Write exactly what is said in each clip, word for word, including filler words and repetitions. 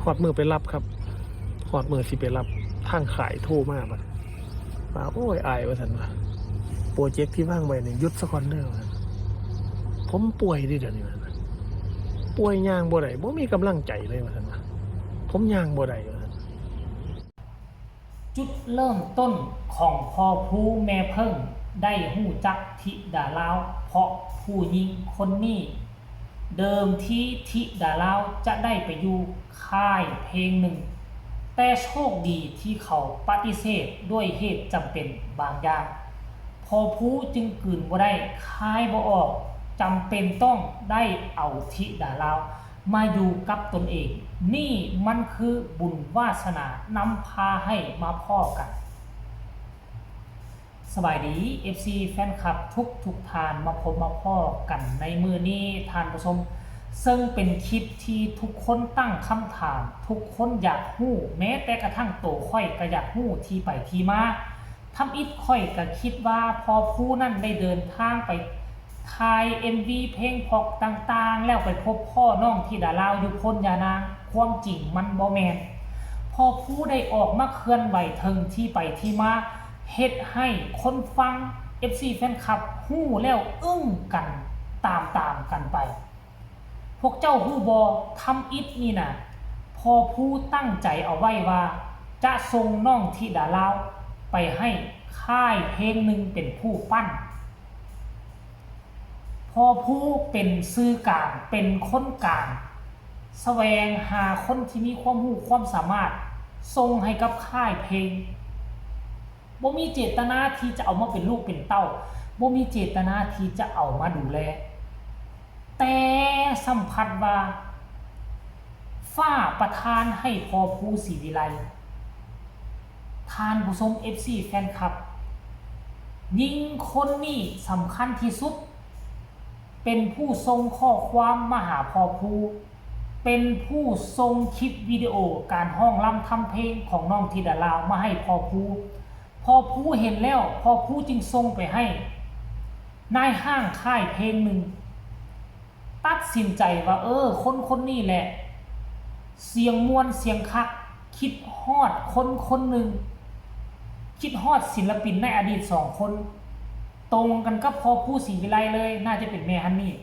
ฮอดมื้อไปรับครับ ฮอดมื้อสิไปรับ ทางค่ายโทรมาบัด ว่า "โอ้ย อ้าย" ว่าซั่นว่า "โปรเจกต์ที่วางไว้นี่หยุดซะก่อนเด้อ" ว่าซั่น "ผมป่วยเด้เดี๋ยวนี้" ว่าซั่น "ป่วยย่างบ่ได้ บ่มีกำลังใจเลย" ว่าซั่นว่า "ผมย่างบ่ได้" ว่าซั่น จุดเริ่มต้นของพ่อภูแม่เพิ่งได้ฮู้จักธิดาลาว เพราะผู้หญิงคนนี้ เดิมทีธิดาลาวจะได้ไปอยู่ค่ายเพลงหนึ่ง แต่โชคดีที่เขาปฏิเสธด้วยเหตุจำเป็นบางอย่าง พ่อภูจึงกลืนบ่ได้ คายบ่ออก จำเป็นต้องได้เอาธิดาลาว มาอยู่กับตนเอง นี่มันคือบุญวาสนานำพาให้มาพ้อกัน สบายดี เอฟซี แฟนคลับทุกทุกท่าน มาพบมาพ้อกันในมื้อนี้ท่านผู้ชม ซึ่งเป็นคลิปที่ทุกคนตั้งคำถาม ทุกคนอยากฮู้ แม้แต่กระทั่งโตข้อยก็อยากฮู้ที่ไปที่มา ทำอิดข้อยก็คิดว่าพ่อภูนั่นได้เดินทางไปถ่ายเอ็มวีเพลงพอกต่างๆ แล้วไปพบพ้อน้องธิดาลาวอยู่โพนยานาง ความจริงมันบ่แม่น พ่อภูได้ออกมาเคลื่อนไหวเถิงที่ไปที่มา เฮ็ดให้คนฟัง เอฟซี แฟนคลับฮู้แล้วอึ้งกันตามๆ กันไป พวกเจ้าฮู้บ่ ทำอิดนี่นะ พ่อภูตั้งใจเอาไว้ว่า จะส่งน้องธิดาลาวไปให้ค่ายเพลงหนึ่งเป็นผู้ปั้น พ่อภูเป็นสื่อกลาง เป็นคนกลาง แสวงหาคนที่มีความรู้ความสามารถ ส่งให้กับค่ายเพลง บ่มีเจตนาที่จะเอามาเป็นลูกเป็นเต้า บ่มีเจตนาที่จะเอามาดูแล แต่สัมผัสว่า ฟ้าประทานให้พ่อภูศรีวิไล ท่านผู้ชม เอฟซี แฟนคลับ หญิงคนนี้สำคัญที่สุด เป็นผู้ส่งข้อความมาหาพ่อภู เป็นผู้ส่งคลิปวิดีโอการฮ้องรำทำเพลงของน้องธิดาลาวมาให้พ่อภู พ่อภูเห็นแล้ว พ่อภูจึงส่งไปให้นายห้างค่ายเพลงหนึ่ง ตัดสินใจว่า เออ คนคนนี้แหละ เสียงม่วนเสียงคัก คิดฮอดคนคนหนึ่ง คิดฮอดศิลปินในอดีตสองคน ตรงกันกับพ่อภูศรีวิไลเลย น่าจะเป็นแม่ฮันนี่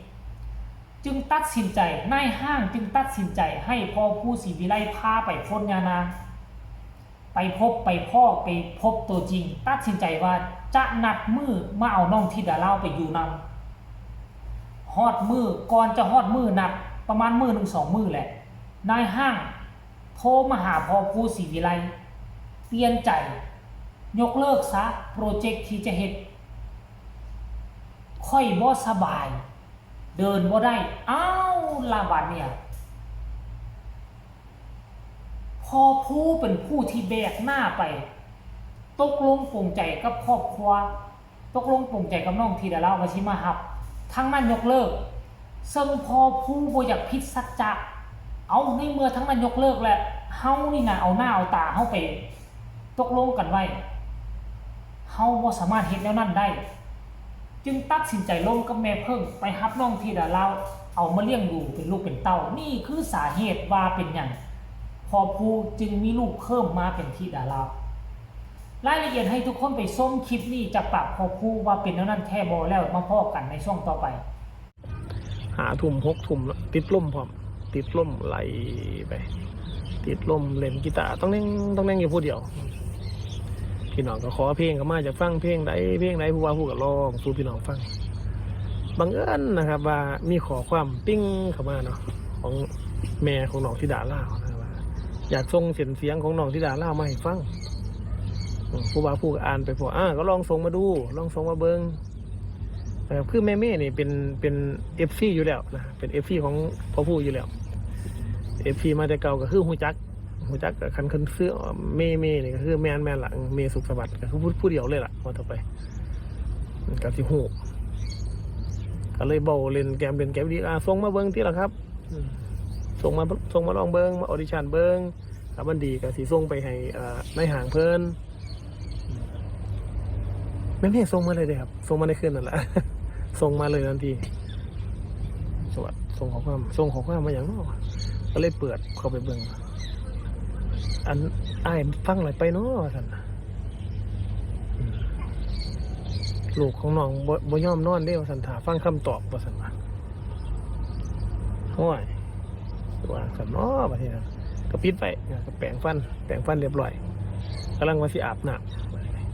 จึงตัดสินใจ นายห้างจึงตัดสินใจให้พ่อภูศรีวิไลพาไปโพนยานาง ไปพบไปพ้อไปพบตัวจริง ตัดสินใจว่าจะนัดมื้อมาเอาน้องธิดาลาวไปอยู่นำ ฮอดมื้อ ก่อนจะฮอดมื้อนัด ประมาณมื้อหนึ่งสองมื้อแหละ นายห้างโทรมาหาพ่อภูศรีวิไล เปลี่ยนใจ ยกเลิกซะ โปรเจกต์ที่จะเฮ็ด ข้อยบ่สบาย เดินบ่ได้ อ้าว ละบาดเนี่ย พ่อภูเป็นผู้ที่แบกหน้าไป ตกลงปลงใจกับครอบครัว ตกลงปลงใจกับน้องธิดาลาวว่าสิมาฮับ ทางนั้นยกเลิก ซึ่งพ่อภูบ่อยากผิดสัจจะ เอา ในเมื่อทางนั้นยกเลิกแล้ว เฮานี่นะเอาหน้าเอาตาเฮาไป ตกลงกันไว้ เฮาบ่สามารถเฮ็ดแนวนั้นได้ จึงตัดสินใจลมกับแม่เพิ่งไปฮับน้องธิดาลาว เอามาเลี้ยงดูเป็นลูกเป็นเต้า นี่คือสาเหตุว่าเป็นหยังพ่อภูจึงมีลูกเพิ่มมาเป็นธิดาลาว รายละเอียดให้ทุกคนไปชมคลิปนี้จากปากพ่อภูว่าเป็นแนวนั้นแท้บ่ แล้วมาพ้อกันในช่วงต่อไป ห้าทุ่ม หกทุ่มแล้ว ติดลมพร้อม ติดลมไหลไป ติดลมเล่นกีตาร์ต้องแน่งต้องแน่งอยู่ผู้เดียว พี่น้องก็ขอเพลงเข้ามา อยากฟังเพลงใด เพลงใด ผู้ว่าผู้ก็ร้องสู่พี่น้องฟัง บังเอิญนะครับว่ามีข้อความปิ้งเข้ามาเนาะ ของแม่ของน้องธิดาลาวนะครับว่า อยากส่งเส้นเสียงของน้องธิดาลาวมาให้ฟัง อืม ผู้ว่าผู้ก็อ่านไปพ้อ อ่า ก็ลองส่งมาดู ลองส่งมาเบิ่ง นะครับ คือแม่เมย์นี่เป็น เป็น เอฟซี อยู่แล้วนะ เป็น เอฟซี ของพ่อภูอยู่แล้ว เอฟซี มาแต่เก่าก็คือฮู้จัก ฮู้จักกับคันคันซื้อเมย์ เมย์นี่ก็คือแม่น แม่นละ เมย์สุขสวัสดิ์ก็คือผู้ ผู้เดียวเลยล่ะ ว่าต่อไป ก็สิฮู้ ก็เลยเว้าเล่นแกม เล่นแกมดี อ่า ส่งมาเบิ่งติล่ะครับ อืม ส่งมา ส่งมาลองเบิ่ง มาออดิชั่นเบิ่ง ถ้ามันดีก็สิส่งไปให้ เอ่อ นายห้างเพิ่น แม่นๆ ส่งมาเลยเด้ครับ ส่งมาในคืนนั่นแหละ ส่งมาเลยทันที สวัสดี ส่งข้อความ ส่งข้อความมาหยังเนาะ ก็เลยเปิดเข้าไปเบิ่ง อัน อ้ายฟังหลายไปเนาะว่าซั่นน่ะ อืม ลูกของน้องบ่ บ่ยอมนอนเด้ว่าซั่น ถ้าฟังคำตอบว่าซั่นว่า โอ้ย ว่าซั่นเนาะ บัดนี้นะ ก็ปิดไปนะ ก็แปรงฟัน แปรงฟันเรียบร้อย กำลังว่าสิอาบน้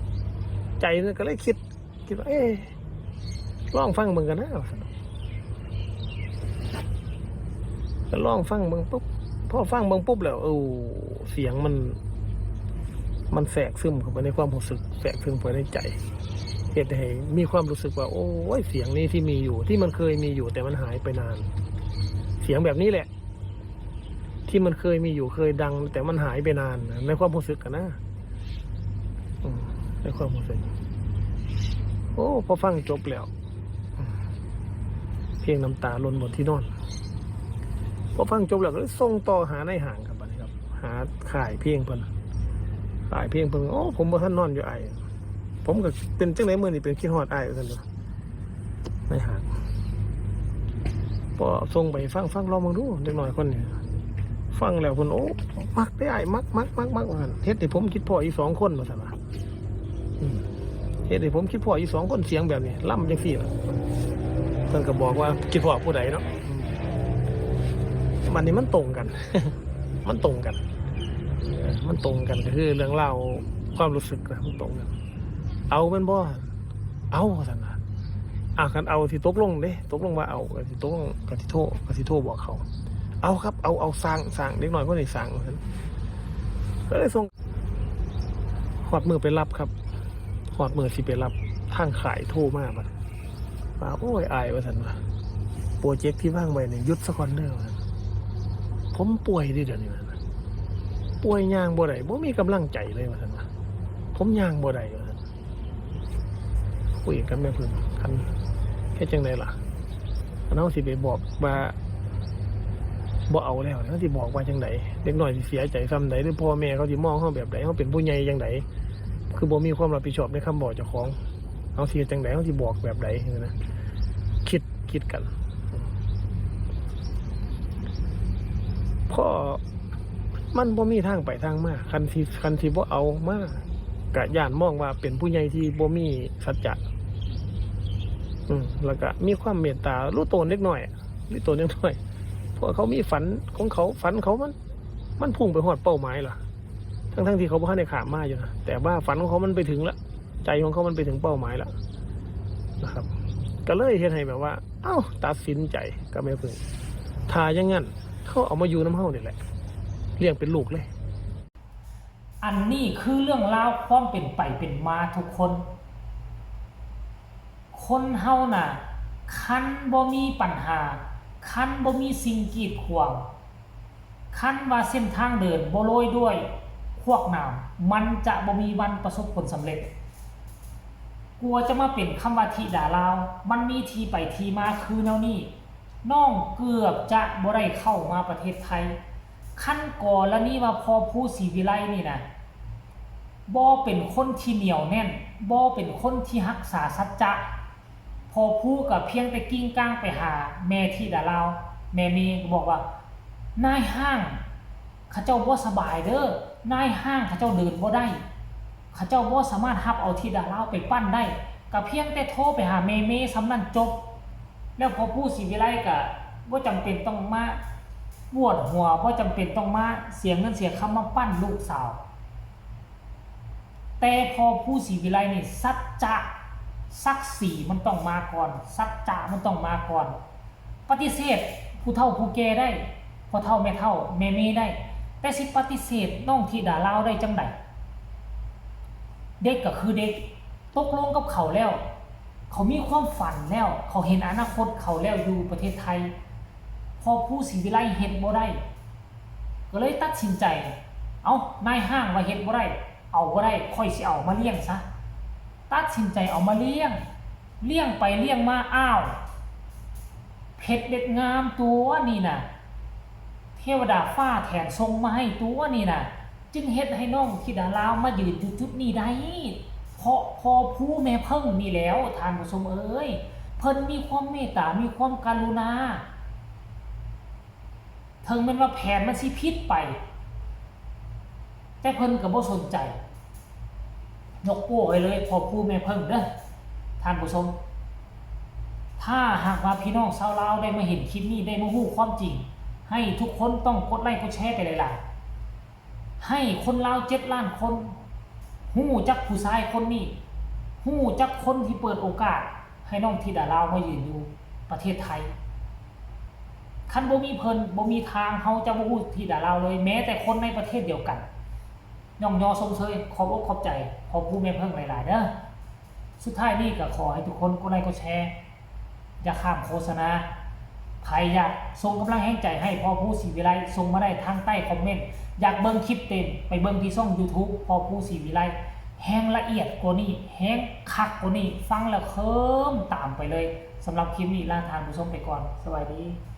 ำ ใจนึงก็เลยคิด คิดว่า เอ๊ะ ลองฟังเบิ่งกันนะ ว่าซั่น ก็ลองฟังเบิ่งปุ๊บ พอฟังเบิ่งปุ๊บแล้ว โอ้ เสียงมัน มันแทรกซึมเข้าไปในความรู้สึก แทรกซึมเข้าไปในใจ เฮ็ดให้มีความรู้สึกว่า โอ้ย เสียงนี้ที่มีอยู่ ที่มันเคยมีอยู่ แต่มันหายไปนาน เสียงแบบนี้แหละ ที่มันเคยมีอยู่ เคยดัง แต่มันหายไปนาน ในความรู้สึกอะนะ อืม ในความรู้สึก โอ้ พอฟังจบแล้ว อืม เพลงน้ำตาหล่นบนที่นอน พอฟังจบแล้วก็เลยส่งต่อหานายห้างครับ บัดนี้ครับ หาค่ายเพลงเพิ่น ค่ายเพลงเพิ่น โอ้ ผมบ่ทันนอนอยู่อ้าย ผมก็เป็นจั่งใดมื้อนี้เป็นคิดฮอดอ้ายว่าซั่นเด้อ นายห้าง พอส่งไปฟัง ฟังลองเบิ่งดู เด็กน้อยคนนี้ ฟังแล้วเพิ่น โอ้ มักเด้อ้าย มัก มัก มัก มัก ว่าซั่น เฮ็ดให้ผมคิดพ้ออีกสองคน ว่าซั่นว่า อืม เฮ็ดให้ผมคิดพ้ออีกสองคนเสียงแบบนี้ ลำจั่งซี้ล่ะ เพิ่นก็บอกว่าคิดพ้อผู้ใดเนาะ อืม บัดนี้มันตรงกัน มันตรงกัน เออ มันตรงกัน ก็คือเรื่องราวความรู้สึกนะ มันตรงกัน เอาแม่นบ่ เอา ว่าซั่นน่ะ อ่ะ คันเอาสิตกลงเด้ ตกลงว่าเอา ก็สิตกลง ก็สิโทร ก็สิโทรบอกเขา เอาครับ เอา เอา สร้าง สร้าง เด็กน้อยคนนี้สร้าง ว่าซั่น ก็เลยส่ง ฮอดมื้อไปรับครับ ฮอดมื้อสิไปรับ ทางค่ายโทรมาบัด ว่า โอ้ย อ้าย ว่าซั่นว่า โปรเจกต์ที่วางไว้นี่หยุดซะก่อนเด้อ ว่าซั่น ผมป่วยเด้เดี๋ยวนี้ ว่าซั่น ป่วยย่างบ่ได้ บ่มีกำลังใจเลย ว่าซั่นว่า ผมย่างบ่ได้ ว่าซั่น คุยกับแม่ผึ้ง คันเฮ็ดจั่งใดล่ะ คันเฮาสิไปบอกว่า บ่เอาแล้ว เฮาสิบอกว่าจั่งใด เด็กน้อยสิเสียใจส่ำใด หรือพ่อแม่เขาสิมองเฮาแบบใด เฮาเป็นผู้ใหญ่จั่งใด คือบ่มีความรับผิดชอบในคำบอกเจ้าของ เฮาสิเฮ็ดจั่งใด เฮาสิบอกแบบใดนะ คิด คิดกัน พอมันบ่มีทางไปทางมา คันสิ คันสิบ่เอามา ก็ย้านมองว่าเป็นผู้ใหญ่ที่บ่มีสัจจะ อืม แล้วก็มีความเมตตา รู้โตนเด็กน้อยอะ รู้โตนเด็กน้อย เพราะเขามีฝันของเขา ฝันเขามัน มันพุ่งไปฮอดเป้าหมายล่ะ ทั้งๆที่เขาบ่ทันได้ข้ามมาอยู่นะ แต่ว่าฝันของเขามันไปถึงละ ใจของเขามันไปถึงเป้าหมายแล้วนะครับ ก็เลยเฮ็ดให้แบบว่า เอ้า ตัดสินใจกับแม่ผึ้ง ถ้าอย่างงั้น เขาเอามาอยู่นำเฮานี่แหละ เลี้ยงเป็นลูกเลย อันนี้คือเรื่องราวความเป็นไปเป็นมาทุกคน คนเฮาน่ะ คันบ่มีปัญหา คันบ่มีสิ่งกีดขวาง คันว่าเส้นทางเดินบ่โรยด้วยขวากหนาม มันจะบ่มีวันประสบผลสำเร็จ กว่าจะมาเป็นคำว่าธิดาลาว มันมีที่ไปที่มาคือแนวนี้ น้องเกือบจะบ่ได้เข้ามาประเทศไทย คันกรณีว่าพ่อภูศรีวิไลนี่นะ บ่เป็นคนที่เหนียวแน่น บ่เป็นคนที่รักษาสัจจะ พ่อภูก็เพียงแต่กิ่งก้างไปหาแม่ธิดาลาว แม่เมย์ก็บอกว่า นายห้าง เขาเจ้าบ่สบายเด้อ นายห้างเขาเจ้าเดินบ่ได้ เขาเจ้าบ่สามารถรับเอาธิดาลาวไปปั้นได้ ก็เพียงแต่โทรไปหาแม่เมย์ส่ำนั้นจบ แล้วพ่อภูศรีวิไลก็บ่จำเป็นต้องมาปวดหัว บ่จำเป็นต้องมาเสียเงินเสียคำมาปั้นลูกสาว แต่พ่อภูศรีวิไลนี่ สัจจะ ศักดิ์ศรีมันต้องมาก่อน สัจจะมันต้องมาก่อน ปฏิเสธผู้เฒ่าผู้แก่ได้ พ่อเฒ่าแม่เฒ่าแม่เมย์ได้ แต่สิปฏิเสธน้องธิดาลาวได้จั่งใด เด็กก็คือเด็ก ตกลงกับเขาแล้ว เขามีความฝันแล้ว เขาเห็นอนาคตเขาแล้วอยู่ประเทศไทย พ่อภูศรีวิไลเฮ็ดบ่ได้ ก็เลยตัดสินใจ เอ้า นายห้างว่าเฮ็ดบ่ได้ เอาบ่ได้ ข้อยสิเอามาเลี้ยงซะ ตัดสินใจเอามาเลี้ยง เลี้ยงไปเลี้ยงมา อ้าว เพชรเม็ดงามตัวนี่น่ะ เทวดาฟ้าแถมส่งมาให้ตัวนี่น่ะ จึงเฮ็ดให้น้องธิดาลาวมายืนอยู่จุดนี้ได้ เพราะพ่อภูแม่เพิ่งนี่แหล้ว ท่านผู้ชมเอ้ย เพิ่นมีความเมตตา มีความกรุณา ถึงแม้นว่าแผนมันสิผิดไป แต่เพิ่นก็บ่สนใจ ยกโป้ให้เลยพ่อผู้แม่เพิ่งเด้อท่านผู้ชม ถ้าหากว่าพี่น้องชาวลาวได้มาเห็นคลิปนี้ ได้มาฮู้ความจริง ให้ทุกคนต้องกดไลค์กดแชร์ไปหลายๆ ให้คนลาวเจ็ดล้านคนฮู้จักผู้ชายคนนี้ ฮู้จักคนที่เปิดโอกาสให้น้องธิดาลาวมายืนอยู่ประเทศไทย คันบ่มีเพิ่น บ่มีทางเฮาจะบ่ฮู้ธิดาลาวเลย แม้แต่คนในประเทศเดียวกัน ย่องยอชมเชย ขอบอกขอบใจพ่อผู้แม่เพิ่งหลายๆเด้อ สุดท้ายนี้ก็ขอให้ทุกคนกดไลค์กดแชร์ อย่าข้ามโฆษณา ใครอยากส่งกำลังแฮงใจให้พ่อผู้ศรีวิไล ส่งมาได้ทางใต้คอมเมนต์ อยากเบิ่งคลิปเต็ม ไปเบิ่งที่ช่อง YouTube พ่อผู้ศรีวิไล แฮงละเอียดกว่านี้ แฮงคักกว่านี้ ฟังแล้วเคิมตามไปเลย สำหรับคลิปนี้ลาท่านผู้ชมไปก่อน สวัสดี